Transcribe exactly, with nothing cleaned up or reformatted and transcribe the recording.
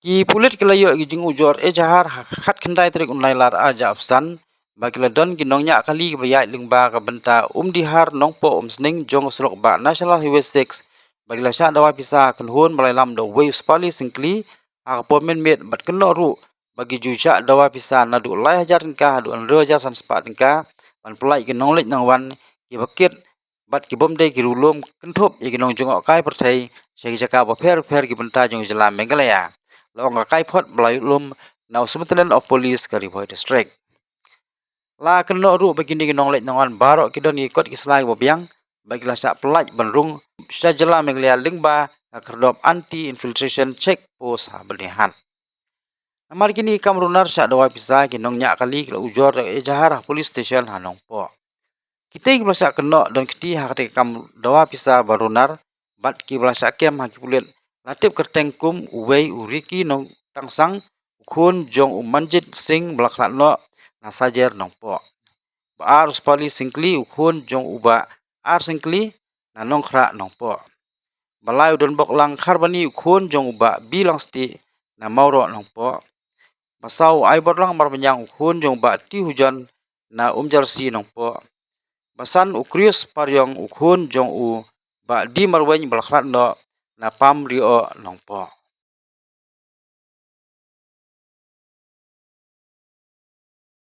Ki pulit ki la ïoh ki jingujor ejahar ha ka khatkhyndai tarik u Nailar arhajar arphew san ba ki la don ki nongñiah kali kiba ïaid lyngba ka bynta Umdihar Nongpoh Umsning jong ka surok bah National Highway six ba ki la shah dawa pisa ha ka kynhun ba la ïalam da uwei u Spali Syngkli ha ka por mynmiet bad kynnoh ruh ba ki ju shah dawa pisa naduh lai hajar tyngka haduh hynriew hajar san spah tyngka ban pyllait ki nongleit nongwan kiba kit bad ki bym dei ki riewlum kynthup ïa ki nongjngohkai pyrthei sha ki jaka bapher bapher ki bynta jong ka jylla Meghalaya. La ong ka kaiphod ba la ïohlum na u Superintendent of Police ka Ri Bhoi District. La kynnoh ruh ba kine ki nongleit nongwan baroh ki don ki kot ki sla kiba biang bad ki la shah pyllait ban rung sha jylla Meghalaya lyngba ka khyrdop Anti Infiltration Check Post ha Byrnihat. Namar kine ki kam runar shah dawa pisa, ki nongñiah kali ki la ujor da ejahar ha police station ha Nongpoh. Kitei kiba la shah kynnoh don kti ha katei ka kam dawa pisa ba runar bad kiba la shah kem ha ki pulit la tip kyrteng kum uwei u Ricky Nongtangsang, u khun jong u Manjit Singh ba la khlad noh na Sajer Nongpoh. Ba ar u Spali Syngkli, u khun jong u Bah R Syngkli na Nongkhrah Nongpoh. Ba lai u Donboklang Kharbani, u khun jong u Bah B Langstieh na Mawroh Nongpoh. Ba saw u Aiborlang Marbaniang, u khun jong u Bah T Hujon na Umjarsi Nongpoh. Ba san u Krius Pariong, u khun jong u Bah D Marwein ba la khlad noh na Pamrioh Nongpoh.